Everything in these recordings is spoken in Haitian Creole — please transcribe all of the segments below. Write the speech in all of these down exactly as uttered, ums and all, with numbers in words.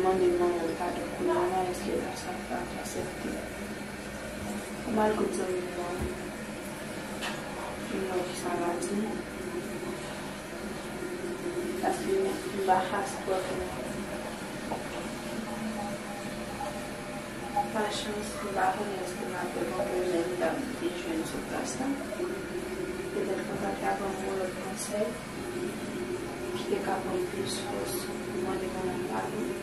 Mande manman m padon kounye a la, èske l ap sa, ap aksepte? Ou mal kout zanmi m nan. Ou wè kisa l ap di? Paske m pa fas pòt ou. Pa chans, m pa konnen èske m ap wè manman m, men m t ap vin jwenn sou plas la. Petèt kontakte ak manman m yon lòt konsèy ki te ka ban m plis fòs pou mande manman m padon.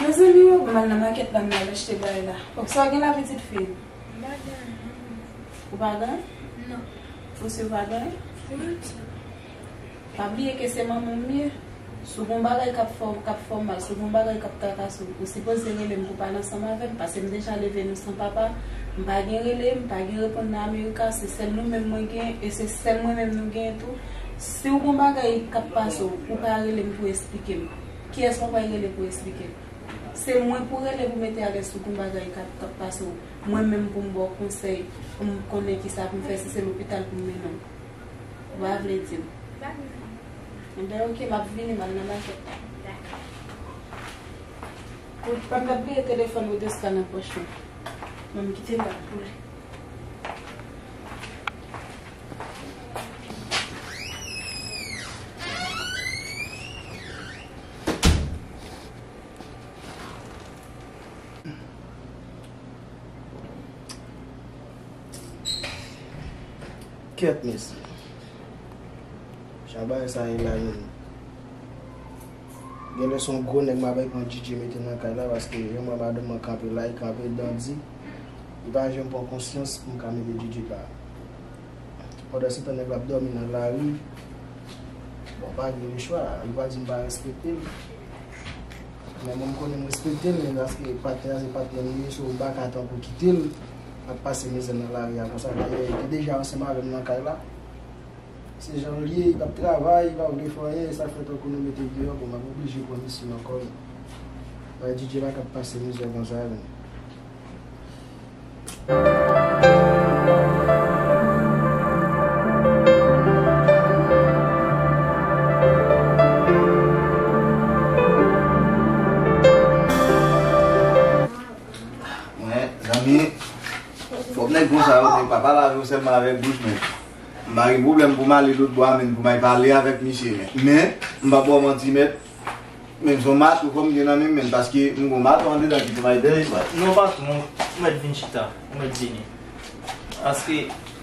Mezanmi, yo, m al nan makèt la, m al achte bagay la. Bon, sa w gen la, pitit fi? M pa gen anyen, non. Ou pa gen? Non. Ou si w pa gen? Wi. Pa bliye ke se manman m ye. Si w gen yon bagay k ap fè w, k ap fè w mal, si w gen yon bagay k ap trakase w, ou sipoze rele m pou w pale ansanm avè m, paske m deja leve nou san papa. M pa gen rele, m pa gen reponn nan Amerika, se sèl nou menm mwen gen, e se sèl mwen menm nou gen tou. Si w gen yon bagay k ap pase w, ou pa rele m pou w esplike m. Kiyès mwen pral rele pou w esplike m? Se mwen pou rele pou mete alèz si w gen yon bagay k ap, k ap pase w. Mwen menm pou m ba w konsèy, pou m konnen kisa pou m fè, si se lopital pou m mennen w. Ou pa vle di m. Pa gen anyen. Enben, oke, m ap vini, m al nan makèt la. Dakò. Ou pa t ap bliye telefòn Rodriska nan pòch ou. Ban m kite l la pou li. Kèt, mesye. Jan bagay sa ye la menm. Genlè se yon gwo nèg m ap pran D J mete nan kay la, paske jan m wè madanm mwen kanpe la, li kanpe dandi. Li pa janm pran konsyans pou m ka mete D J la. Pandansetan nèg la ap dòmi nan lari. Bon, pa gen lechwa, li va di m pa respekte l. Men mwen, m konnen m respekte l, men paske patnè a se patnè m li ye, so m pa ka tankou kite l ap pase mizè nan lari a konsa. Dayè, li te deja ansanm avè m nan kay la. Se jan l ye, l ap travay, li pa vle fè anyen, e sa fè tankou nou mete l deyò, bon, m ap oblije pran misye ankò. Bay D J la k ap pase mizè konsa, men. Mwen, zanmi, fòk nèg konsa yo, men pa pale avè w sèlman avèk bouch, men. M pa gen pwoblèm pou m ale lòtbò a, men pou m al pale avèk misye, men. Men, m p ap ba w manti, mèt. Men se yon mato fò m gen nan men m, men, paske m gon mato andedan ki pou m al dèyè. Non, patwon, ou mèt vin chita, ou mèt vini. Paske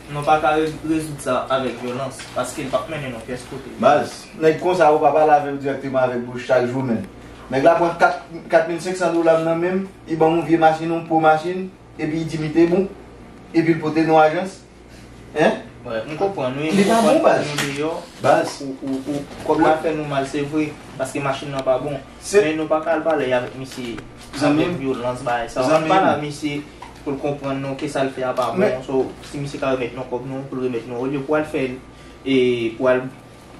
nou pa ka re-, rezoud sa avèk vyolans, paske l p ap mennen nou pyès kote. Baz, nèg konsa yo pa pale avè yo dirèkteman avèk bouch chak jou, men. Nèg la pran kat, kat mil senk san dola m nan men m, li ban m yon vye machin, yon po machin, epi li di m li te bon, epi l pote nou ajans. Hein? Wè, m konprann, wi. Li pa bon, baz. Nou deyò, baz, ou, ou, ou, kòb la fè nou mal, se vre, paske machin nan pa bon. Men nou pa ka al pale avèk misye avèk vyolans, bagay sa. Zanmi m. Pale ak misye pou l konprann nou ke sa l fè a pa bon. So, si misye ka remèt nou kòb nou, pou l remèt nou. Olye pou al fè l, e pou al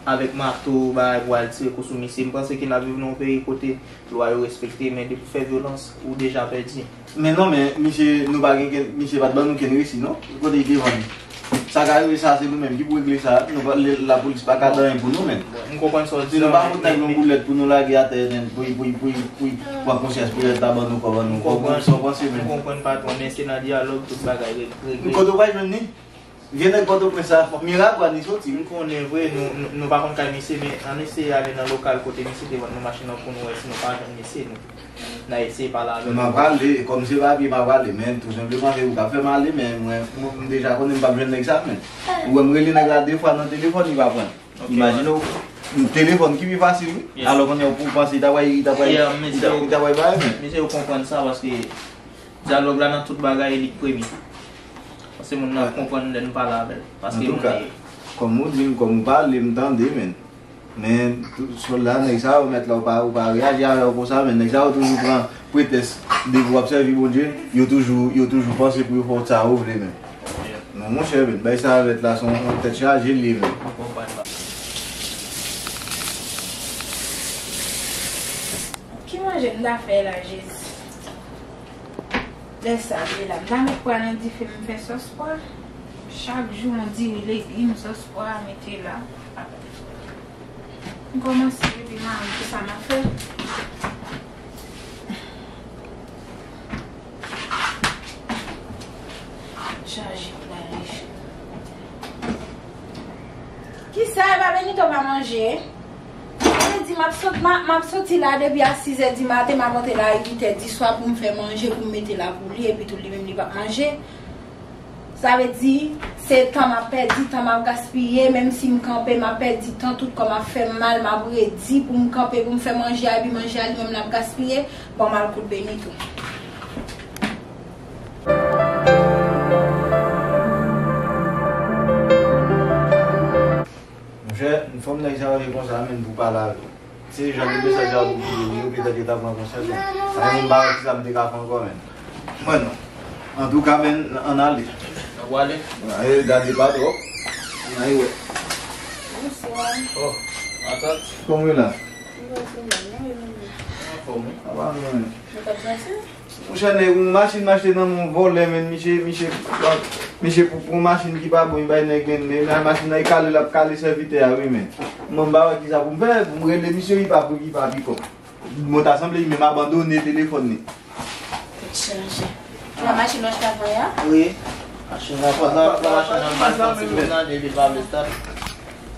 avèk mato, bagay, pou al tire kou sou misye. M panse ke n ap viv nan yon peyi kote lwa yo respekte, men depi w fè vyolans, ou deja pèdi. Men non, men misye, nou pa gen kenn, misye pa t ban nou kenn resi, non. Kote li te vann? Sa ka rive sa, se nou menm ki pou regle sa. Nou pa, le, lapolis pa ka di anyen pou nou, men. Bon, m konprann sa w di la, men, men, si nou pa fout nèg yon boulèt pou nou lage atè, men, pou, pou, pou, pou, pou pran konsyans, pou l ta ban nou kòb, ban nou kòb, sa w panse, men? M konprann, patwon, men se nan dyalòg tout bagay re-, regle. Kote w pral jwenn li? Vye nèg Pòtoprens sa, Miragwàn li soti, wi. M konnen vre, nou, nou, nou pa konn kay misye, men ann eseye ale nan lokal kote misye te vann nou machin nan pou nou wè si nou pa jwenn misye, nou, n a eseye pale avè l. M a prale, kòm se papye m a prale, men tou senpleman se ou k ap fè m ale, men mwen, mwen, m deja konnen m p ap jwenn nèg sa, men. Ou wè m rele nèg la de fwa nan telefòn, li pa pran. Ok, imajine w, yon telefòn ki pi fasil, wi. Yes. Alò konnen w pou panse li ta pral, li ta pral, li ta, li ta pral bay, men. Mesye yo konprann sa, paske dyalòg la nan tout bagay, li k premye. Paske moun nan ap konprann lè nou pale avè l. Paske moun li ye. Antouka, kòm ou di m, kòm ou pale, m tande, men. Men, tout, sòlda, nèg sa yo, mèt la, ou pa, ou pa reyaji avè yo konsa, men nèg sa yo toujou pran pretèks, depi w ap sèvi Bondye, yo toujou, yo toujou panse pou yo fè w sa yo vle, men. Yeah. Monchè, men, bay sa avèt la, se yon tèt chaje li ye, men. Ki manje m ta fè la, Jezi? Lè sa, lè la, m ta met pwa nan dife, m fè sòs pwa. Chak jou, yon diri legim, sòs pwa, mete la. M kòmanse epi m a wè kisa m ap fè. Chaje prale. Kisa e pa Benito pa manje? Sa vle di m ap sot, m a- m ap soti la depi a sizè di maten, m ap antre la a uitè di swa pou m fè manje, pou m mete la pou li, epi tou li menm li p ap manje. Sa vle di, se tan m ap pèdi, tan m ap gaspiye, menm si m kanpe, m ap pèdi tan, tout kò m ap fè m mal, m ap redi pou m kanpe, pou m fè manje a, epi manje a li menm l ap gaspiye, bon, m al kout Benito. Monchè, fò m nèg sa yo ye konsa menm pou pale avè w. Se jan de mesaj sa yo pou kite li yo, petèt yo ta pran konsyans, men sa menm m pa wè kisa m te ka fè ankò, men. Mwen non. Antouka, men, ann ale. N ap ale. Ann ale, gade pa twòp. Ann ale wè. Bonswa. Oh, matant. Kòman w ye la? Mwen pa twò mal, non, e nou menm? Anfòm, wi. Apa nou menm? Nou t ap danse? Monchè, nèg, yon machin m achte nan men yon vòlè, men misye, misye, misye pou, pou yon machin ki pa bon, li bay nèg, men, men machin nan, li kale, l ap kale sèvitè a, wi, men. Mwen, m pa wè kisa pou m fè, pou m rele misye, li pa pou, li pa pikòp. Mwen ta sanble li menm abandone telefòn li. Tèt chaje. Nan machin w achte avè a? Wi. Machin nan, pandan, pandan machin nan, m pa santi l nan, depi l pa vle stat.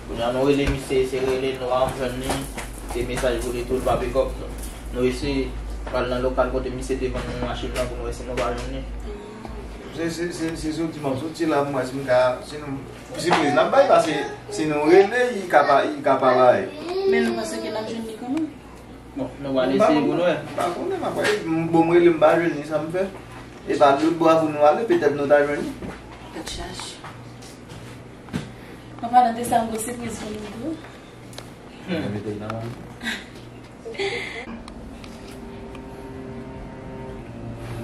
Kounye a nou rele misye, se rele, nou pa janm jwenn li. Se mesaj pou li tou, li pa pikòp. Nou eseye pral nan lokal kote misye te vann nou machin nan pou nou wè si nou pa jwenn li. Se, se, se, se soti m ap soti la, m wè si m ka, si nou, sipriz n ap bay, paske si nou rele, li ka pa, li ka pa bay. Men nou panse ke n ap jwenn li kanmenm? Bon, nou pral eseye pou nou wè. M pa konnen, m ap wè. Bon, m rele, m pa jwenn li, sa m fè? E pa lòt bò a pou nou ale, petèt nou ta jwenn li. Tèt chaje. An palan de sa, m gon sipriz pou nou tou. Hmm. Mete l nan men m.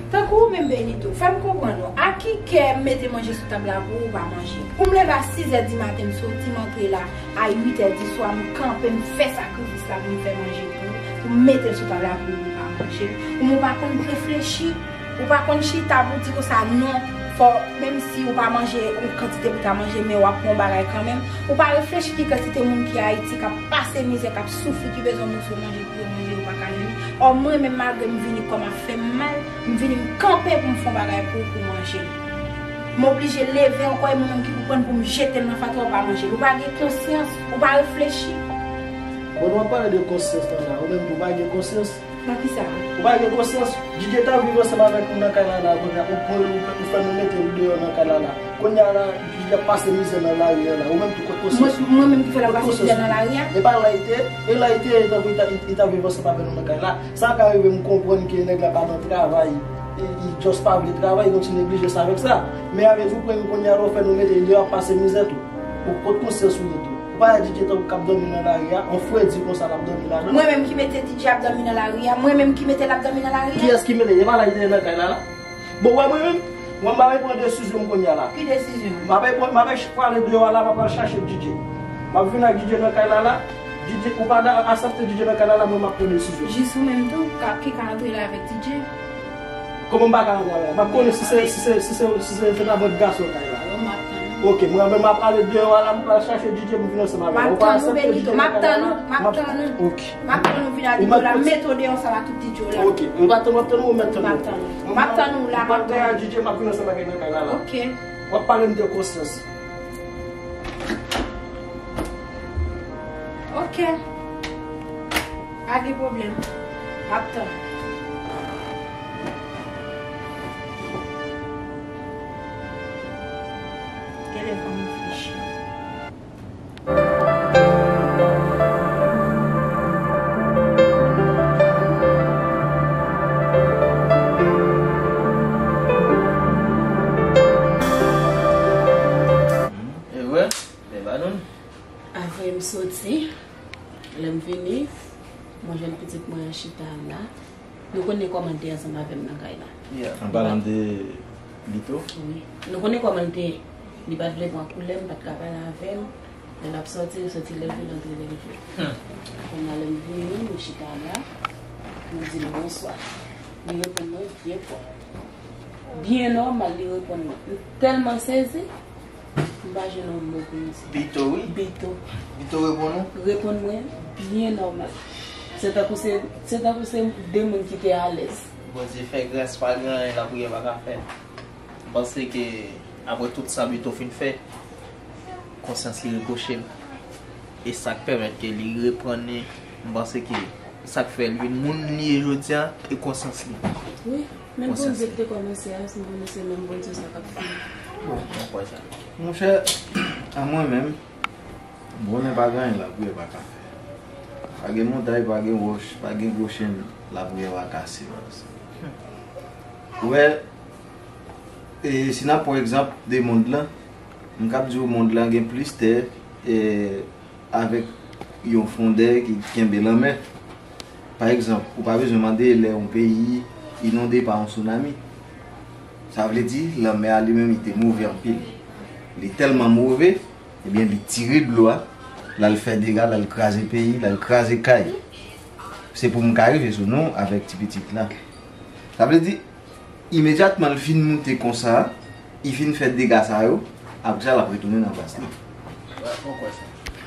Tankou ou menm, Benito, fè m konprann ou. A ki kè m mete manje sou tab la pou ou pa manje? Pou m leve a sizè di maten, m soti, m antre la a uitè di swa, m kanpe, m fè sakrifis la pou m fè manje pou ou, pou m mete l sou tab la pou ou, ou pa manje l. Ou menm ou pa konn reflechi, ou pa konn chita pou di konsa non, fò, menm si ou pa manje yon kantite pou ta manje, men w ap pran yon bagay kanmenm. Ou pa reflechi ki kantite moun ki Ayiti k ap pase mizè, k ap soufri, ki bezwen moso manje pou yo manje, yo pa ka jwenn li. Ò, mwen menm, malgre m vini, kò m ap fè m mal, m vini, m kanpe pou m fè yon bagay pou ou, pou w manje. M oblije leve ankò, e mwen menm ki pou pran l pou m jete l nan fatra, ou pa manje l. Ou pa gen konsyans, ou pa reflechi. Bon, nou ap pale de konsyans lan la, ou menm tou, ou pa gen konsyans. Nan kisa? Ou pa gen konsyans? Didye t ap viv ansanm avèk nou nan kay la, la, kounye a, ou pran l, ou fè nou mete l deyò nan kay la, la. Kounye a la, Didye ap pase mizè nan lari a la. Ou menm tou, kot konsyans ou? Mwen, mwen menm ki fè l ap pase mizè nan lari a? E pa la li te ye, e la li te ye, tankou li t ap, li, li t ap viv ansanm avèk nou nan kay la. Sa ka rive m konprann ke nèg la pa nan travay, li, li just pa vle travay, li gon ti neglijans avèk sa. Men avèk ou pran kounye a la, ou fè nou mete l deyò, ap pase mizè tou. Ou kot konsyans ou ye tou? Ou pa wè Didye tankou k ap dòmi nan lari a, yon fredi konsa l ap dòmi ladan. Mwen menm ki mete Didye ap dòmi nan lari a? Mwen menm ki mete l ap dòmi nan lari a? Kiyès ki mete? E pa la li te ye nan kay la la? Bon, wè mwen menm, mwen m ap pran desizyon m kounye a la. Ki desizyon? M ap pran, m ap prale deyò a la, m ap al chache Didye. M ap vin ak Didye nan kay la la. Didye, ou pa da-, aksepte Didye nan kay la la, mwen m ap pran desizyon. Jis ou menm tou, ka, ki ka antre la avèk Didye? Kòman m pa ka antre avè l? M ap konnen si se, si se, si se, si se, se ta bòt gason kay la. Yo, m ap tann ou. Ok, mwen menm m ap ale deyò a la, m pral chache Didye, m vin ansanm avè l. M ap tann ou, Benito, m ap tann ou, m ap tann ou. Ok. M ap tann ou vin a Didye la, m mete w deyò ansanm ak tout Didye w la. Ok, m ap tann, m ap tann ou, m ap tann ou. M ap tann ou. M ap tann ou la, m ap tann ou. M ap tann Didye, m ap vin ansanm avè l nan kay la la. Ok. W ap pale m de konsyans. Ok. Pa gen pwoblèm. M ap tann. Genlè fò m reflechi. E vre? Lè ba nou. Apre m soti, lè m vini, mwen jwenn pitit mwen an chita la. Nou konnen kòman l te ansanm avè m nan kay la. Yeah. An palan de Lito? Wi. Nou konnen kòman l te ye. Li pa t vle pran koulè, m pa t ka pale avè l. Lè l ap sòti, li sòti lè l vle, l antre lè l vle. Kounye a lè m vini, nou chita la, nou di l bonswa. Li reponn mwen byen pwòp. Byen nòmal, li reponn mwen. M tèlman sezi, m pa jwenn yon mo pou m di. Bito, wi. Bito. Bito reponn ou? Reponn mwen byen nòmal. Se tankou se, se tankou se de moun ki te alèz. Bondye fè gras, pa gen anyen lapriyè pa ka fè. M panse ke apre tout sa Bito fin fè, konsyans li repwoche l. E sa k pèmèt ke li reprann li, m panse ke sa k fè l vin moun li ye jodi a, e konsyans li. Wi, men Bondye ki te kòmanse a, si m konnen se menm Bondye sa k ap fini. Bon, mwen kwè sa. Monchè, a mwen menm, bonè pa gen anyen lapriyè pa ka fè. Pa gen montay, pa gen wòch, pa gen gwo chenn lapriyè pa kase, baz. Ou wè, e si n ap pran egzanp de mond lan, m kab di w mond lan gen plis tè, e, avèk yon fondè ki kenbe lanmè. Pa egzanp, ou pa bezwen mande lè yon peyi inonde pa yon tsunami. Sa vle di, lanmè a li menm, li te move anpil. Li tèlman move, ebyen, li tire dlo a, l al fè dega, l al kraze peyi, l al kraze kay. Se pou m ka rive sou nou avèk ti pitit la. Sa vle di, imedyatman l fin moute konsa, li fin fè dega sa yo, apre sa, l ap retounen nan plas li.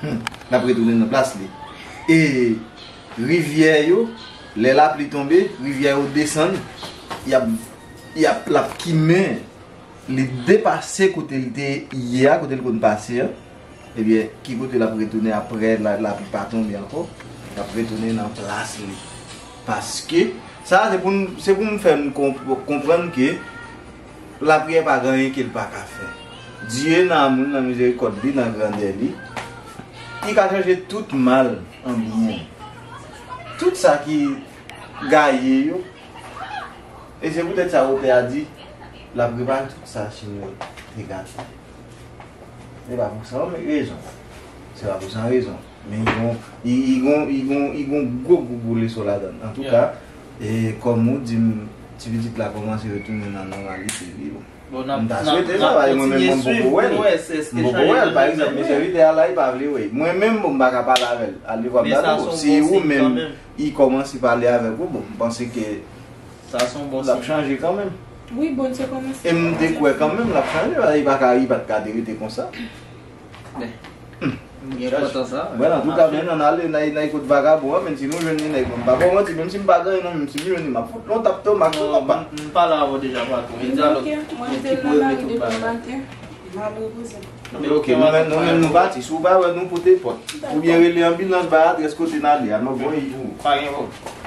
Hmm, l ap retounen nan plas li. E rivyè yo, lè lapli tonbe, rivyè yo desann, y ap, y ap, l ap kimen, li depase kote l te ye a, kote l konn pase a. Ebyen, ki kote l ap retounen apre la, lapli pa tonbe ankò? L ap retounen nan plas li. Paske, sa se pou n, se pou m fè n konp-, konprann ke lapriyè pa gen anyen ke l pa ka fè. Dye nan amoun, nan mizerikòd li, nan grandè li, li ka chanje tout mal an byen. Tout sa ki gaye yo, e se poutèt sa otè a di, l ap repare tout sa Chin yo te gate. Se pa pou san rezon. Se pa pou san rezon. Men li gon, li, li gon, li gon, li gon gwo, gwo, gwo leson ladan l. Antouka, e kòm ou di m, ti pitit la kòmanse retounen nan nòmalite li, bon. Bon, n ap, m ta swete sa, paske mwen menm, mwen poko wè l. M poko wè l, pa egzanp, men sèvitè a la, li pa vle wè. Mwen menm, bon, m pa ka pale avè l. Alevwa m ta di w, si ou menm, li kòmanse pale avèk ou, bon, m panse ke l ap chanje kanmenm. Wi, Bondye kòmanse. E m te kwè kanmenm l ap chanje, li pa ka, li pa t ka te rete konsa. Gen enpòtans sa. Wè, antouka, men nan ale, nan, nan kot vagabon an, men si nou jwenn li, nèg, mwen pa ba w manti, menm si m pa gen anyen nan men m, si m jwenn li, m ap fout l yon tap tomak sou konpa. M pale avè w deja, patwon. E dyalòg, mwen kite l nan lari depi maten, m al repoze m. Men oke, nou menm, nou menm nou pati. Si w pa wè nou, pote pòt. Oubyen rele anbilans, bay adrès kote n ale a, nou voye pou ou. Pa gen pwoblèm.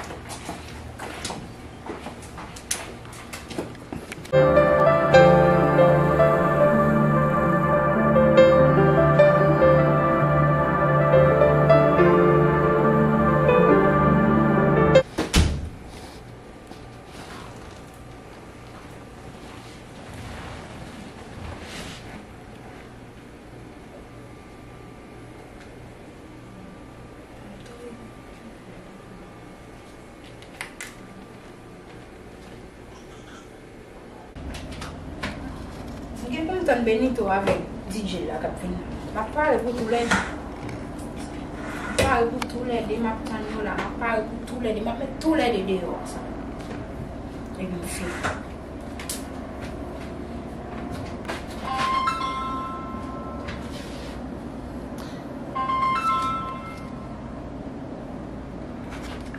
M gen pou m tann Benito avèk D J la k ap vin nan. M ap pare pou tou lè de. M ap pare pou tou lè de, m ap tann yo la. M ap pare pou tou lè de, m ap met tou lè de deyò sa. Epi m fini.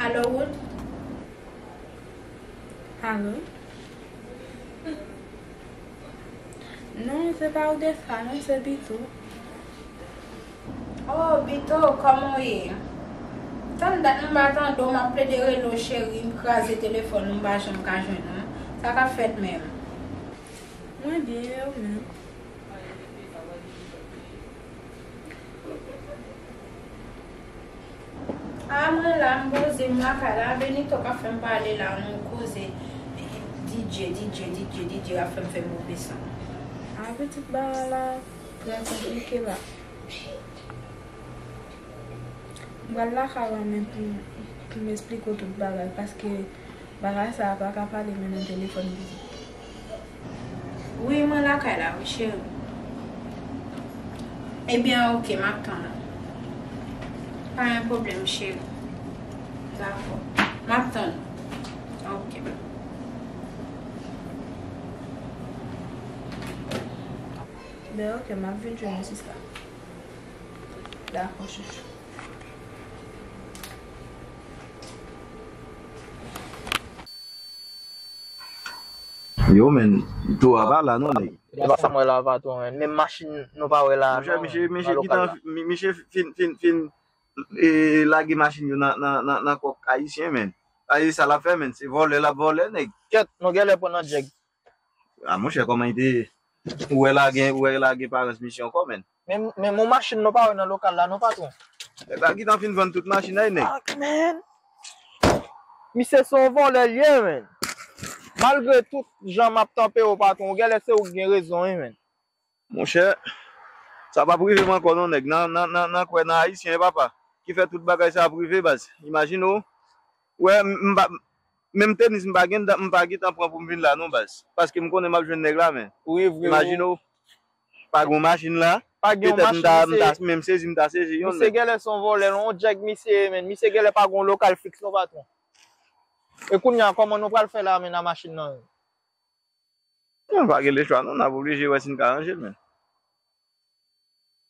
Alo, Wood? Alo? Non, se pa Odessa, non, se Bito. Oh, Bito, kòman w ye? Tann dat m pa tande w, m ap plede rele w, cheri, m kraze telefòn ou, m pa janm ka jwenn ou. Sa k ap fèt menm? Mwen byen, e ou menm? A, mwen la, m poze m lakay la. Benito k ap fè m pale la, yon koze D J, D J, D J, D J k ap fè m fè move san. A, pitit, bagay la trè konplike la. M pral lakay ou an, men pou, pou m esplike w tout bagay, paske bagay sa a pa ka pale men nan telefòn pitit. Wi, mwen lakay la, wi, cheri. Ebyen, oke, m ap tann ou. Pa gen pwoblèm, cheri. Dakò. M ap tann ou. Oke. Ben, oke, m ap vin jwenn ou, sista. Dakò, chouchou. Yo, men, tou a pa la, non, nèg. E pa sa m wè la, patwon, men. Menm machin nou pa wè la, non, misye, misye nan lokal la. Mi-, misye fin, fin, fin, e, lage machin yo nan, nan, nan, nan kòk ayisyen, men. Ayisyen sa l ap fè, men. Se vòlè l ap vòlè, nèg. Kèt, nou genlè pran nan djèg. A, monchè, kòman li te ye? Ou wè la gen, ou wè la gen parans misye ankò, men. Men, men mon machin nou pa wè nan lokal la, non, patwon. Nèg la gentan fin vann tout machin la, nèg. Ak, men. Misye se yon vòlè l ye, men. Malgre tout jan m ap tanpe w, patwon, ou genlè se ou k gen rezon, wi, men. Monchè, sa p ap rive m ankò, non, nèg. Nan, nan, nan, nan kwè nan ayisyen, papa. Ki fè tout bagay sa ap rive, baz. Imajine w. Wè, m, m pa, menm tenis m pa gen, m pa gentan pran pou m vin la, non, baz. Paske m konnen m ap jwenn nèg la, men. Wi, vre, wi. Imajine w. Pa gen machin la. Pa gen machin, petèt m ta, m ta, menm sezi, m ta sezi yon, men. Misye genlè se yon vòlè, yon djèg misye ye, men. Misye genlè pa gen yon lokal fiks, non, patwon. E kounye a, kòman nou pral fè la, men, nan machin nan, men? Nou pa gen lechwa, non, n ap oblije wè si n ka ranje l, men.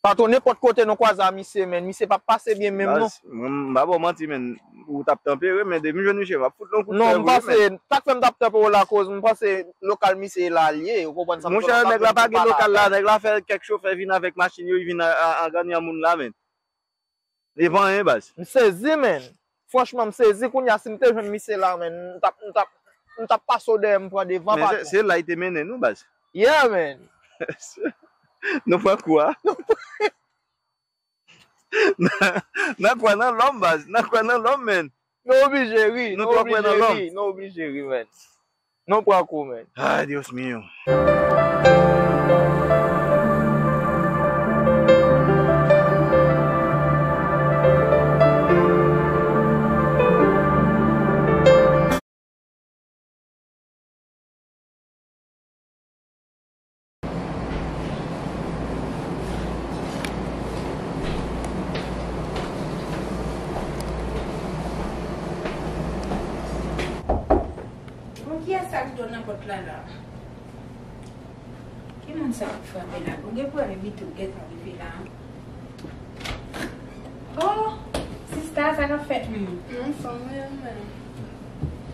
Patwon, nenpòt kote nou kwaze a misye, men, misye p ap pase byen menm, non. Baz, mwen, m pa ba w manti, men, ou t ap tanpere, men depi m jwenn misye, m ap fout l yon kout fè vre, men. Non, m panse, sa k fè m t ap tanpere w la, koz m panse lokal misye la l ye, ou konprann sa m di w la. Monchè, nèg la pa gen lokal la, nèg la fè kèk chofè vin avèk machin yo, li vin a, a, a gannyan moun la, men. Li pa anyen, baz. M sezi, men. Franchman, m sezi kounye a, si m te jwenn misye la, men, m t ap, m t ap, m t ap pase w dèyè, m pran devan, patwon. Men se, se la li te mennen nou, baz. Yeah, men. Nou pran kou a. N a, n a kwè nan lòm, baz. N a kwè nan lòm, men. Nou oblije ri, nou oblije ri, nou oblije ri, men. Nou pran kou, men. Ay, Dios mío. Bon, kiyès sa k do nan pòt la la? Ki moun sa k frape la? Ou gen pou wè evite ou gentan rive la. Oh, sista, sa k ap fèt menm? Anfòm, wi, ou menm?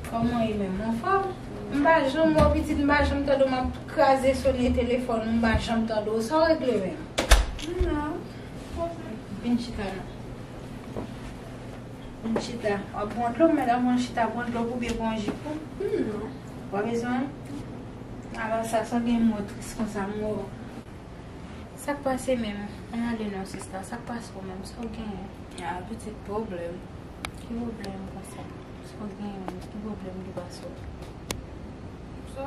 Kòman w ye menm? Ou anfòm? M pa janm wè w pitit, m pa janm tande w, m ap kraze sone telefòn ou, m pa janm tande w. Sa w regle menm? Non. Vin chita non. Vin chita. W ap pran dlo, medam, w chita pran dlo pou byen pran yon jip ou. Non. W pa bezwen? Alò sa, sa w gen mò tris konsa, mò. Sa k pase menm? Ann ale non, sista. Sa k pase w menm? Sa w genyen? A, pitit pwoblèm. Ki pwoblèm konsa? Sa w genyen menm? Ki pwoblèm ki pase w? So,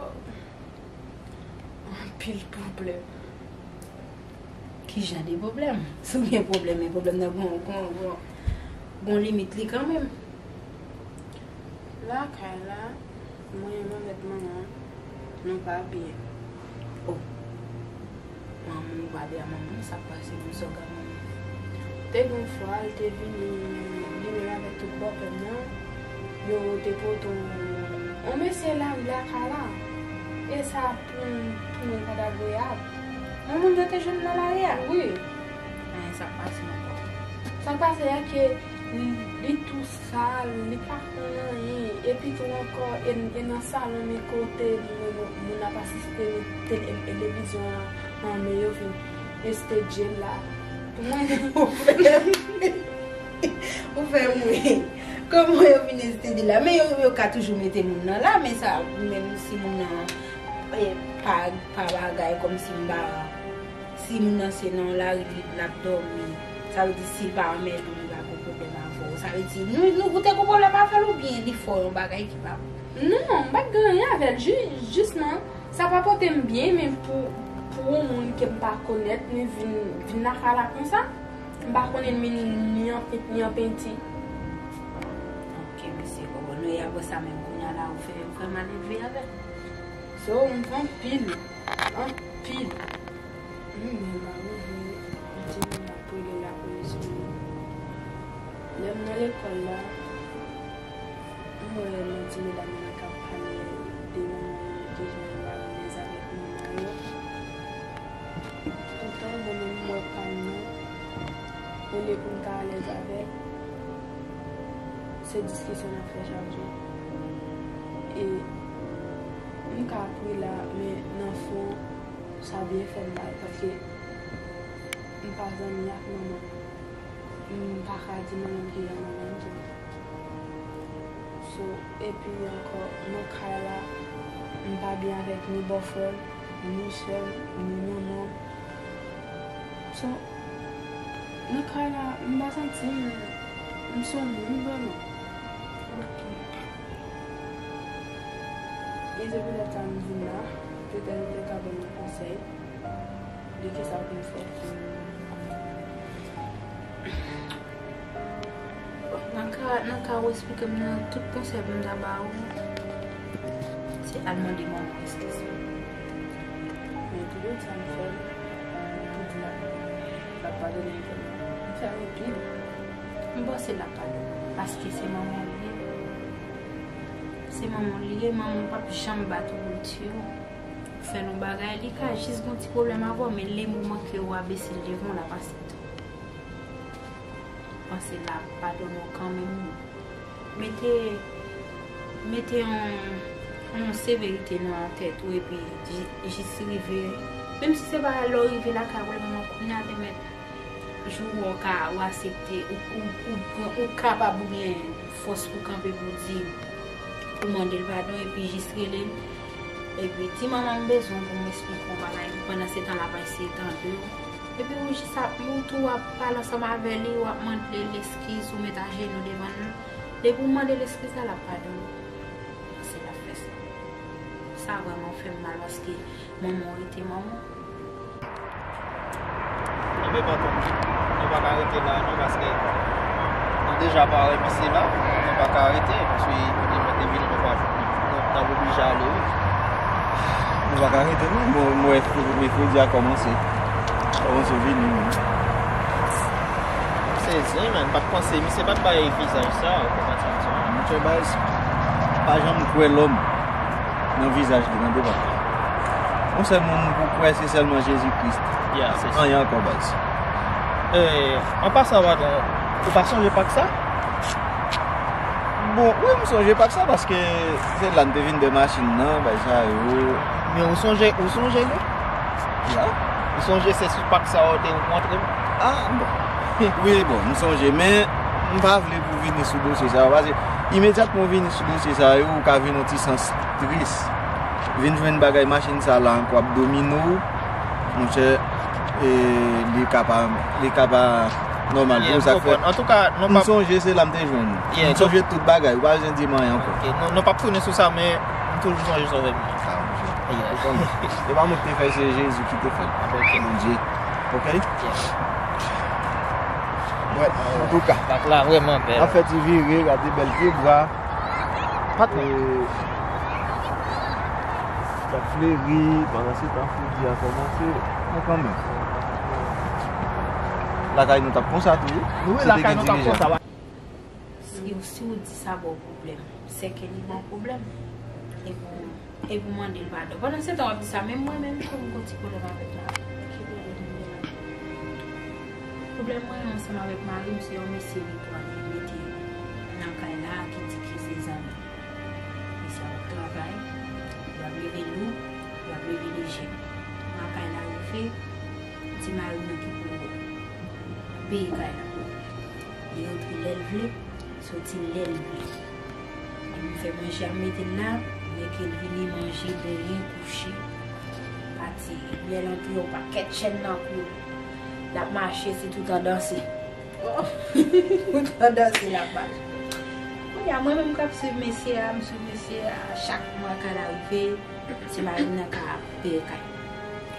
anpil pwoblèm. Ki jan de pwoblèm? Si w gen pwoblèm, men pwoblèm nan gon, gon, gon, gon limit li kanmenm. Lakay la, mwen menm avèk manman, nou pa byen. Oh. Manman, ou pa byen, manman, sa k pase, m sòga manman. Te gen yon fwa, l te vini, li menm avèk tout bòpè m nan, yo te pote yon, yon mesye lari lakay la. E sa, pou, pou mwen, pa t agreab. Yon moun yo te jwenn nan lari a? Wi. Men sa k pase ankò? Sa k pase a ke li, li tou sal, li pa konn anyen. Epi tou ankò, e, e nan salon men kote li, moun, moun ap asiste tele-, televizyon an, men yo vin estedye l la. Pou mwen, ou fè m ri. Ou fè m ri. Kòman yo vin estedye l la? Men yo, yo ka toujou mete moun nan la, men sa, menm si moun nan, eh, pa, pa bagay, kòmsi m pa, si moun nan se nan lari li, l ap dòmi, sa vle di si l pa anmède w, li pa gon pwoblèm avè w. Sa vle di nou, nou te gon pwoblèm avè l oubyen li fè w yon bagay ki pa bon? Non, m pa t gen anyen avè l. Ji-, jisman, sa pa pote m byen, men pou, pou yon moun ke m pa konèt, li vin, vin lakay la konsa, m pa konnen li ni an pent, ni an penti. Ok, mesye, kòman nou ye apre sa menm kounye a la, ou fè, ou fè malelve avè l? So, m fè anpil, anpil. Mwen menm, m pa rive, Di m ap rele lapolis pou li. Lè m nan lekòl la, m wè nan ti medam nan k ap pale de manman yo, de jan yo alèz avèk manman yo. Poutan, mwen menm, m wè pa m nan, olye pou m ta alèz avè l, se diskisyon n ap fè chak jou. E m ka ap ri la, men nan fon, sa byen fè m mal, paske m pa zanmi ak manman m. M pa ka di manman m ki jan manman m tou. So, epi ankò, nan kay la, m pa byen avèk ni bòfrè m, ni sè m, ni manman m. So, nan kay la, m pa santi m, m se yon moun vrèman. E se poutèt sa m vin la, petèt ou te ka ban m yon konsèy de kisa pou m fè. Nan ka, nan ka ou eksplike m nan, tout konsèy pou m ta ba ou, se al mande manman w eskiz. Men tout sa m fè, m di l ap, l ap padone m vrèman. M fè anpil. M panse l ap padone m, paske se manman w li ye. Se manman w li ye, manman w p ap janm bat ou pou l tiye w. Fè l yon bagay, li ka jis gen yon ti pwoblèm avè w, men lè moman ke w abese l devan w, l ap aksepte. Panse l ap padone w kanmenm. Mete, mete yon, yon severite nan tèt ou epi ji-, jis rive. Menm si se pa lè w rive lakay ou, lè moman kounye a te mèt jou w ka, ou aksepte, ou, ou, ou pran, ou kapab ou gen fòs pou kanpe pou di, pou mande l padon, epi jis rele l. Epi di manman m bezwen pou m eksplike yon bagay, epi pandan se tan l ap eseye tande w. Epi ou jis ap, ou tou ap pale ansanm avè li, w ap mande l eskiz, ou met ajenou devan l. Depi w mande l eskiz la, l ap padone w. Se l ap fè sa. Sa vrèman fè m mal paske manman w rete manman w. Enben, patwon, nou pa ka rete la, non, paske nou deja pa wè misye la, nou pa ka rete, paske kote mwen te vini, nou pa, nou, n ap oblije ale, wi. Nou pa ka rete, non, bon, mwen, mèkredi a kòmanse. Kòmanse vini, wi. Se zen, man, m pa t panse, misye pa t bay vizaj sa, ou konprann sa m di w? Monchè, baz, pa janm kwè lòm nan vizaj li, tande, papa. Yon sèl moun pou kwè, se sèlman Jezi Kris. Yeah, se sa. Anyen ankò, baz. Eh, an pasan, patwon, ou pa sonje Pak sa? Bon, wi, m sonje Pak sa, paske se la n te vin de machin nan, bay sa yo. Men ou sonje, ou sonje nou? Ya. Ou sonje se sou Pak sa ou te rankontre m? Ah, bon. Wi, bon, m sonje, men m pa vle pou vini sou dosye sa yo, paske imedyatman w vini sou dosye sa yo, ou ka vin yon ti sans tris. Vin jwenn bagay machin sa la ankò ap domine w, monchè, e li ka pa, li ka pa nòmal pou sa k fè. Antouka, m sonje se la m te jwenn ou. M sonje tout bagay, ou pa bezwen di m anyen ankò. Ok, nou, nou p ap tounen sou sa, men m toujou sonje sove m. Ah, monchè. Ou konnen. Se pa mwen ki te fè l, se Jezi ki te fè l. Ah, ok. Bondye. Ok? Yes. Wè, antouka. Pak la vrèman bèl. An fèt, li vire, gade bèl pye bwa. Patwon. E, l ap fleri, pandan se tan, fredi a kòmanse. Men kanmenm. Lakay nou t ap konsa tou, wi. Wi, lakay nou t ap konsa, wi. Si, si w di sa ba w pwoblèm, sèke li ba w pwoblèm. E pou, e pou mande l padon. Pandan se tan w ap di sa, menm mwen menm tou, m gon ti pwoblèm avèk la. Ki pwoblèm m gen la? Pwoblèm mwen ansanm avèk mari m, se yon mesye li pran, li mete nan kay la, ki di ki se zanmi. Mesye a p ap travay, li p ap leve lou, li p ap leve leje. Nan kay la rive, di mari m nan ki pou peye kay la. Li rantre lè l vle, soti lè l vle. Epi m fè manje a m mete l la, lè ke l vini manje, benyen, kouche, pati. Lè l antre, yon pakèt chèn nan kou l. L ap mache, se tout an danse. Tout an danse l ap mache. Kounye a, mwen menm k ap swiv mesye a, m swiv mesye a, chak mwa kay la rive, se mari m nan ka peye kay.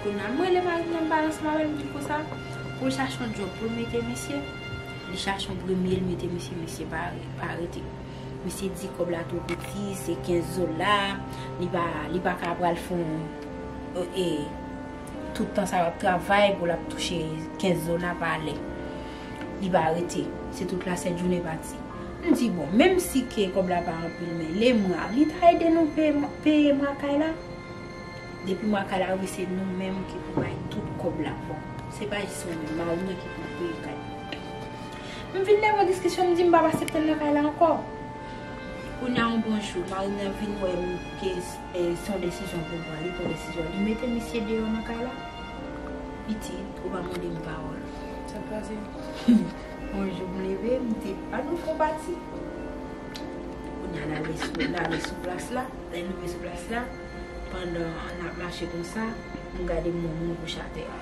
Kounye a, m rele mari m nan, m pale ansanm avè l, m di l konsa, pou l chache yon djòb, pou l mete misye. Li chache yon premye, l mete misye, misye pa, pa rete. Misye di kòb la twò piti, se kenz dola, li pa, li pa ka pral fè yon, e, e, Tout tan sa yo ap travay pou l ap touche kenz dola pa lè. Li pa rete. Se tout la sèt jounen pati. M di, bon, menm si ke kòb la pa anpil, men le mwa, li ta ede nou peye, peye mwa kay la. Depi mwa kay la rive, se nou menm ki pou bay tout kòb la. Bon, se pa jis mwen menm, mari m nan ki pou peye kay. M vin leve yon diskisyon, m di m p ap aksepte l nan kay la ankò. Kounye a, yon bon jou, mari m nan vin wè m ke, e, se yon desizyon pou l pran. Li pran desizyon. Li mete misye deyò nan kay la. Pitit, ou pa mande m pawòl. Sa k pase? Yon jou m leve, m te pa nou fon pati. Kounye a, n ale sou, n ale sou plas la. Lè n rive sou plas la, pandan n ap mache konsa, m gade m wè yon moun kouche atè a.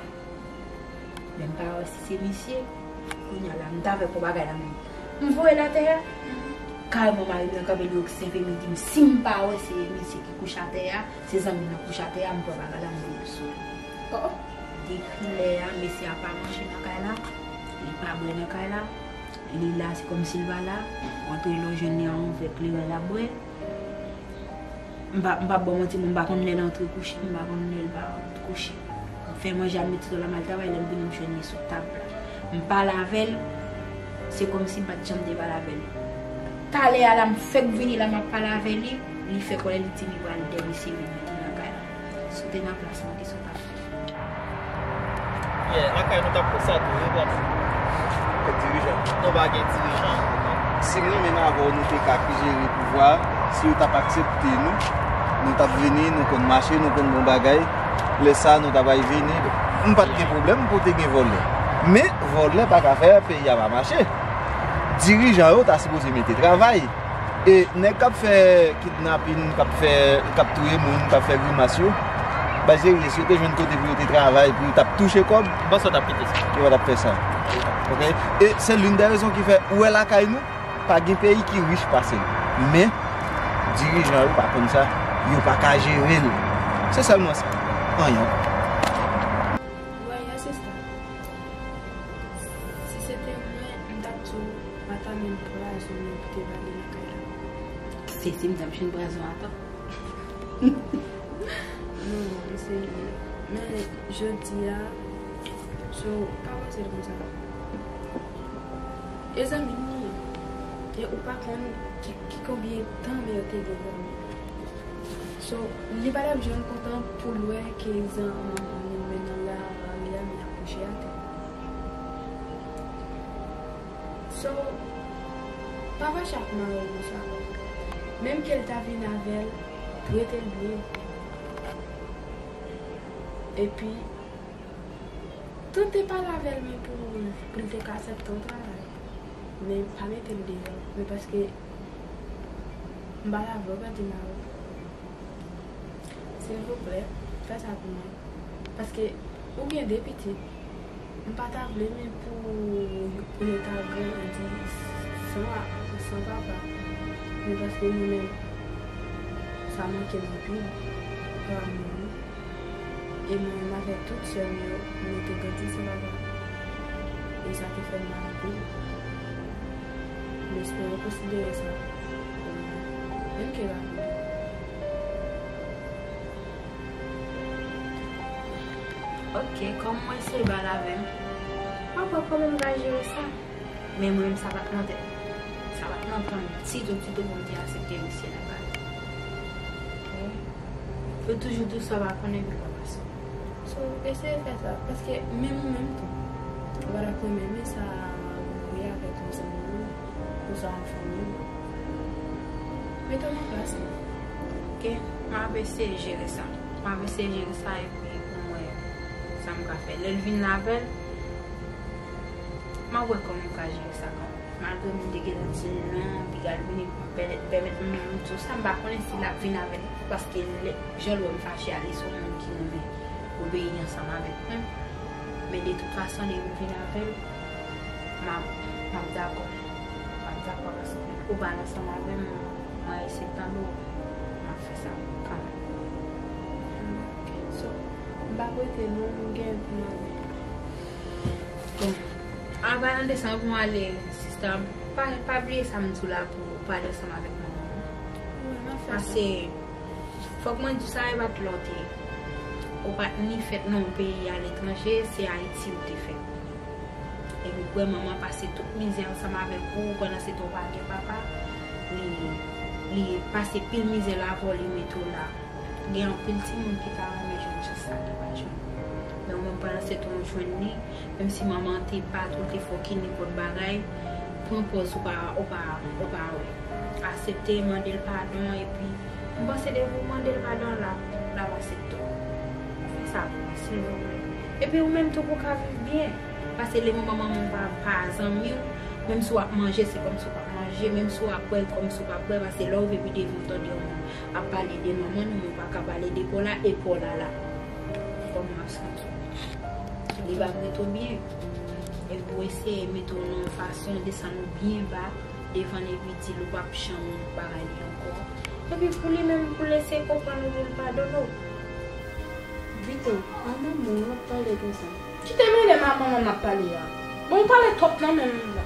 Men m pa wè si se misye. Kounye a la, m ta fè pou bagay la menm. M voye l atè a. Kareman, mari m nan kanpe, li obsève m, li di m, si m pa wè se misye ki kouche atè a, se zanmi m nan kouche atè a, m pran bagay la, m voye l sou li. Oh, oh. Depi lè a, mesye a pa manje nan kay la, li pa bwè nan kay la, li la, se kòmsi l pa la, w antre la, w jwenn li a yon vè kleren l ap bwè. M pa, m p ap ba w manti, m pa konn lè l antre kouche, m pa konn lè l pa kouche. M fè manje a, m mete sou la, m al travay, lè m vini, m jwenn li sou tab la. M pale avè l, se kòmsi m pa t janm te pale avè l. Talè a la, m fèk vini la, m ap pale avè li, li fè konnen li di li pral dèyè misye vin mete nan kay la. Si w te nan plas mwen, kisa w t ap fè? Yeah, lakay nou t ap konsa tou, wi, bòs. Kèk dirijan. Nou pa gen dirijan. Si m nan menm avè w, nou te ka jere pouvwa, si yo t ap aksepte nou, nou t ap vini, nou konn mache, nou konn bon bagay. Lè sa, nou ta pral vini. M pa t gen pwoblèm pou te gen vòlè. Men, vòlè pa ka fè peyi a pa mache. Dirijan yo ta sipoze mete travay. E nèg k ap fè kidnapin, k ap fè, k ap touye moun, k ap fè grimas yo, baz serye, si yo te jwenn kote pou yo te travay, pou yo t ap touche kòb, Bòs yo t ap kite sa. Yo pa t ap fè sa. Ok? E se l'une des raisons ki fè, ou wè lakay nou, pa gen peyi ki rich pase l. Men, dirijan yo pa konn sa, yo pa ka jere l. Se sèlman sa. Anyen. Wè, yes, sista. Si se te mwen, m t ap di w pa ta menm pwazon nan pou te ba li lakay la. Sezi, m t ap jwenn pwazon atò. Non, non, m serye. Men, jodi a, so, pa panse l konsa. E zanmi m li ye. E ou pa konn ki, ki konbyen tan men yo te gen zanmi. So, li pa t ap janm kontan pou l wè ke zanmi li menm nan lari a, men ap kouche atè. So, pa fache ak mari w konsa. Menm ke l ta vin avè l, trete l byen. Epi, tante pale avè l, men pou, pou l te ka aksepte yon travay. Men pa mete l deyò. Men paske m pale avè w, pa di mari w. Silvouplè, fè sa pou mwen. Paske ou gen de pitit. M pa ta vle, men pou, pou yo ta grandi san, san papa. Men paske nou menm, sa manke n anpil. Papa mouri. E mwen menm avèk tout sè m yo, nou te grandi san papa. E sa te fè m mal anpil. M espere w konsidere sa pou mwen. Menm ke rapid. Ok, kòm mwen se bal avè m, m ap wè kòman m ka jere sa. Men mwen menm sa pa t nan tèt mwen. Sa pa t nan plan m ditou, ditou pou m te aksepte misye nan kay. Yo toujou di w sa w pa konnen, men w pa pase. So, eseye fè sa, paske menm ou menm tou, ou pa t ap renmen men sa ou ye avèk yon zanmi w, oswa yon fanmi w. Mete w nan plas li. Ok, m ap eseye jere sa. M ap eseye jere sa epi pou m wè sa m ka fè. Lè l vin la avè l, m ap wè kòman m ka jere sa kanmenm. Malgre m te gentan di l non, piga l vini pou m pèmèt, pèmèt m, m di w sa, m pa konnen si l ap vin avè l, paske lè, jan l wè m fache a, li se yon moun ki renmen obeyi ansanm avèk mwen. Men de tout fason, depi m vin avè l, m ap, m ap dakò. M ap dakò paske ou pale ansanm avè m, mwen eseye tande w, m ap fè sa kanmenm. Ok, so, m p ap rete non, m gen pou m ale. Bon, anvan de sa, anvan w ale, sista, pa, pa bliye sa m di w la pou w pale ansanm avèk manman w. Wi, m ap fè sa. Paske, fòk mwen di w sa, e pa t lòt, e Ou pa t ni fèt nan yon peyi aletranje, se Ayiti ou te fèt. Epi w wè manman pase tout mizè ansanm avèk ou, pandan se tan w pa gen papa, li, li pase pil mizè la avè w, li mete w la. Gen anpil timoun ki ta renmen jwenn chans sa, ki pa jwenn. Men ou menm pandan se tan w jwenn li, menm si manman te bat ou, te fè w ki nenpòt bagay, pran pòz ou pa, ou pa, ou pa wè. Aksepte, mande l padon, epi m panse depi w mande l padon, l ap, l ap aksepte w. Fè sa pou mwen, silvouplè. Epi ou menm tou pou w ka viv byen. Paske lè manman w pa, pa zanmi w, menm si w ap manje, se kòmsi w p ap manje, menm si w ap bwè, kòmsi w p ap bwè, paske lè w rive pi devan w tande yon moun ap pale de manman nou, men w pa ka pale de pa w la, e pa w la la. Kòman w ap santi w? Li p ap mete w byen. Epi w eseye mete w nan yon fason, desann ou byen ba devan l epi di l ou p ap janm bagay li ankò. Epi pou li menm, pou l eseye konprann ou pou l padone w. Vito, a manman w ap pale konsa. Kite mele m a manman m ap pale a. Bon, ou pale twòp nan menm.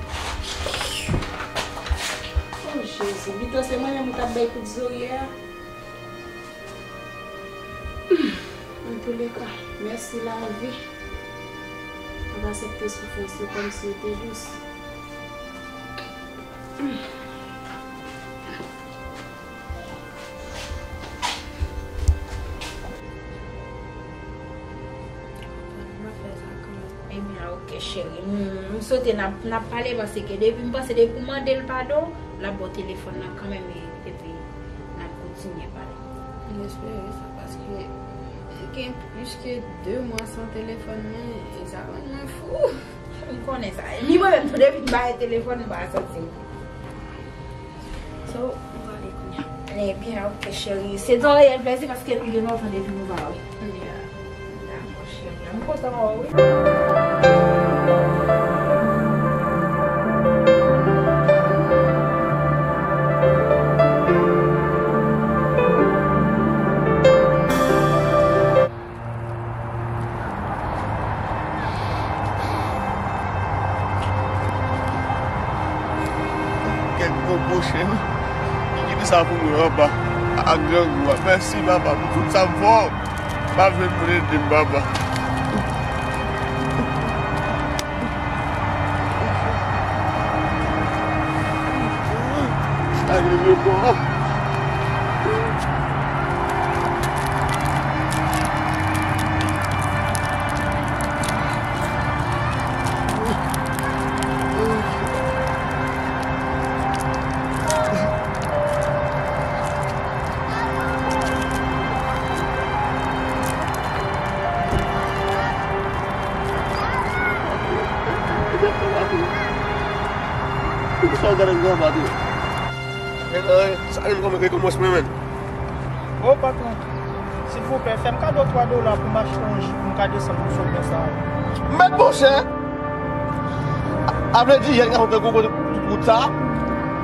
Oh, Jezi, Vito, se mwen menm ou t ap bay kout zorye a? Antouleka, mèsi lavi. M ap aksepte soufrans yo kòmsi yo te dous. Ebyen, ok, cheri. M, m swete n ap, n ap pale, paske depi, m panse depi w mande l padon, l ap ba w telefòn nan kanmenm, e, epi n ap kontinye pale. M espere sa, paske gen plis ke de mwa san telefòn mwen, e sa rann mwen fou. M konnen sa. Ni mwen menm tou, depi m pa gen telefòn, m pa santi m. So, nou prale kounye a. Ebyen, ok, cheri. Se yon reyèl plèzi paske nou gen lontan depi nou pa wè. Yeah. Dakò, cheri. M kontan wè w, wi. Kèk gwo pwochen, ki kite sa pou mwen anba, ak grangou a. Mèsi, papa, pou tout sa m fè w. Pa jwenn moun ede m, papa. Sa gen repò. Poukisa w gade m konsa, Patrik? Sa menm kòman ke kòmanse, men. O, patwon, silvouplè, fè m kado twa dola pou m achte yon ji pou m ka desann pou somè sa a. Mèt monchè! A vle di, yè n ka fè gwo kote tout wout sa a,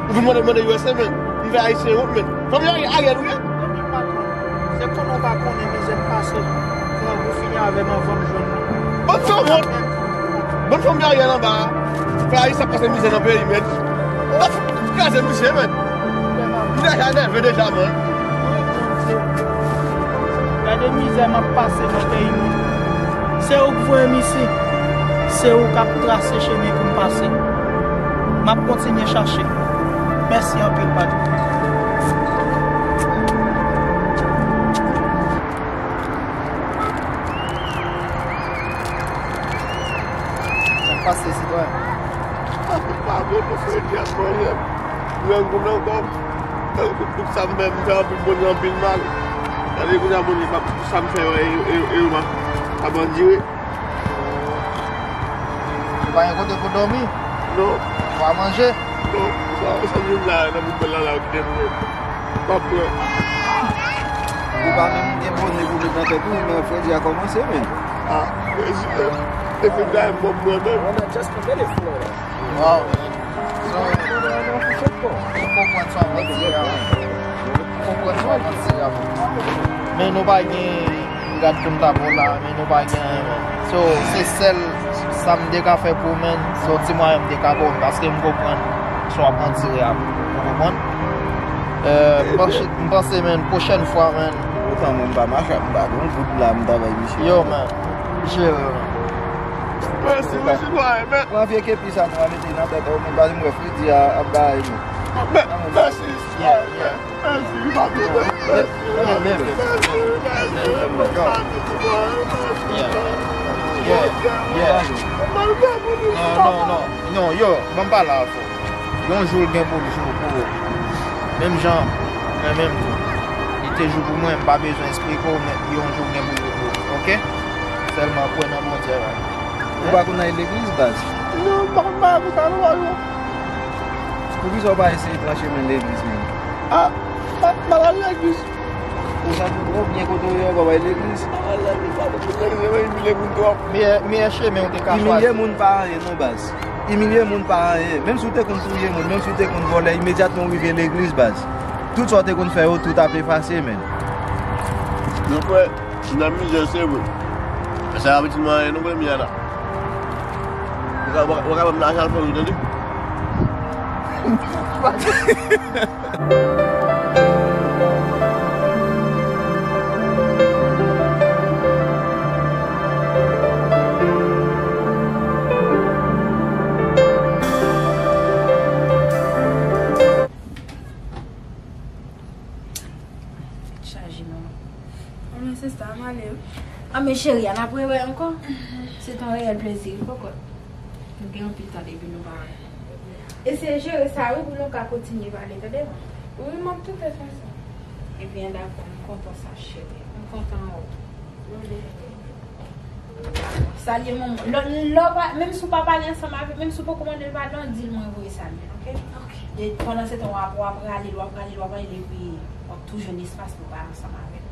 ou vin mande, mande U S A, men. M fè Ayisyen wont, men. Fanmi Ariel, Ariel ou ye? Epi, patwon, se konnen w pa konnen mizè m pase pou fini avè m anvan m jwenn li. Bann fè wont! Bann fanmi Ariel anba a. Fè Ayisyen ap pase mizè nan peyi, men. Ou pa fout kraze misye, men. M deja nève deja, man. Gade mizè m ap pase nan peyi m. Se ou k voye m isi. Se ou k ap trase chemen pou m pase. M ap kontinye chache. Mèsi anpil, patwon. Sa k pase, sitwayen? Sa pa bon pou fredi ak manzè. Mwen goumen ankò. Tout, tout sa m fè, m fè anpil bon, anpil mal. Gade kounye a, moun yo pa, tout sa m fè yo, e, e, e, yo pa, pa bandire. Ou pa gen kote pou dòmi? Non. Ou pa manje? Non. Sa, sa m vin la, nan bout bèl la, la, yo kite m, men. M ap pran. Ou pa menm gen bone pou met nan tèt ou, men fredi a kòmanse, men. Ah, fredi, eh, e fredi a, m pran mwen menm. Wow. So, m konprann sa w ap di a, men. M konprann sa w ap di a, men. Men nou pa gen, gad pou n ta bon la, men nou pa gen anyen, men. So, se sèl sa m te ka fè pou ou, men. Se yon ti mwayen m te ka ba w, paske m konprann sa w ap andire a, men. Ou konprann? Euh, m panse, m panse, men, pwochèn fwa, men, Mwen, m pa mache, m pa gen yon goud la, m ta bay misye. Yo, man. Misye, yo, man. Mèsi, mwen, Chinwa, men. Pran vye kepi sa, nou a mete nan tèt ou, men baz, m wè fredi a, ap bay, men. Mèsi, Chinwa, men. Mèsi, pa bezwen. Mèsi, mèsi, mèsi, mèsi, mèsi, mèsi, mèsi, mèsi. Non, non, non. Non, yo, ban m pale avè w. Yon jou l gen pou l jou pou ou. Menm jan mwen menm tou. Li te jou pou mwen, m pa bezwen esplike w, men yon jou l gen pou l jou pou ou. Oke? Sèlman kwè nan Bondye avè m. Ou pa konn al legliz, baz? Non, m pa konn bagay pou sa non, baz. Poukisa w pa eseye tranche men legliz menm? Ah, m ap, m ap al legliz. Ou santi w twò byen kote w ye, w pa bay legliz? M ap al legliz, pa twò legliz, mwen imilye moun twòp. Meyè, meyè chemen ou te ka chwazi. Imilye moun pa anyen non, baz. Imilye moun pa anyen. Menm si w te konn touye moun, menm si w te konn vòlè, imedyatman w rive legliz, baz, tout sa w te konn fè yo, tout ap efase, men. Mon frè, m nan mizè, se vre. Sa pa itil mwen anyen non, frè m, Yana. Ou ka, ou ka, ou ka ban m lajan al fè wout, tande? Chaje non. Anben, sista, m ale wi. Anben, cheri, n ap rewè ankò. Se te yon reyèl plezi, wi, kokot. Nou gen anpil tan depi nou pa wè. Eseye jere sa, wi, pou nou ka kontinye pale, tande, man? Wi, m ap tou fè sa. Ebyen, dakò, m kontan sa, cheri. M kontan wè w. Salye manman. Lè, lè w pa, menm si w pa pale ansanm avè l, menm si w poko mande l padon, di l mwen voye salye l, oke? Oke. E pandan se tan, w ap, w ap rale l, w ap rale l, w ap rale l, epi w ap tou jwenn espas pou w pale ansanm avè l.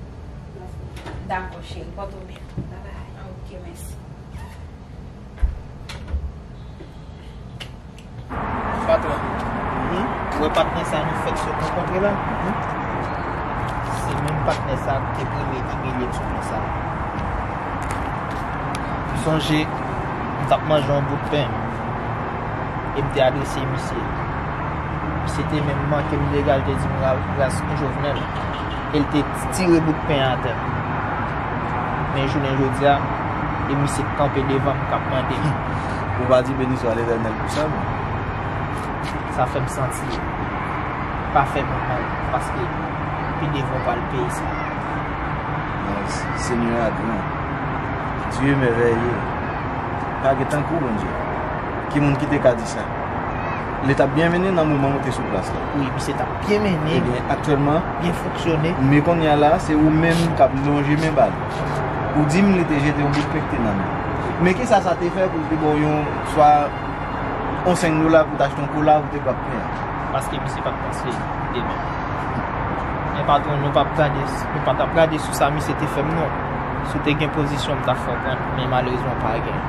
Dakò, cheri, pòte w byen. Babay. Oke, mèsi. Patwon, ou wè patnè sa nou fèk sot rankontre la? Se menm patnè sa ki te premye imilye m sou plan sa. M sonje, m t ap manje yon bout pen e m te adrese misye. Misye te menm manke m dega, l te di m ra-, ras yon Jovenel. E l te tire bout pen an atè. Men jounen jodi a, e misye k kanpe devan m k ap mande m. Ou pa di beni swa Letènèl pou sa, men. Sa fè m santi pa fè mwen mal, paske pi devan w pral peye sa. Nice. Senyè a gran. Dye mèvèye. Pa gen tankou Bondye. Ki moun ki te ka di sa? Li t ap byen mennen nan moman ou te sou plas la. Wi, misye t ap byen mennen. Ebyen, aktyèlman, byen fonksyone. Men kounye a la, se ou menm k ap lonje men ba li. Ou di m li te jete yon bout pen ki te nan men l. Men kisa sa te fè pou l te ba w yon, swa yon senk dola pou w t achte yon kola pou w te bwè pen an? Paske misye pa t panse demen. Men patwon, nou p ap gade, nou pa t ap gade sou sa misye te fè m non. Si w te gen pozisyon, m t ap fè w konn, men malerezman, w pa gen.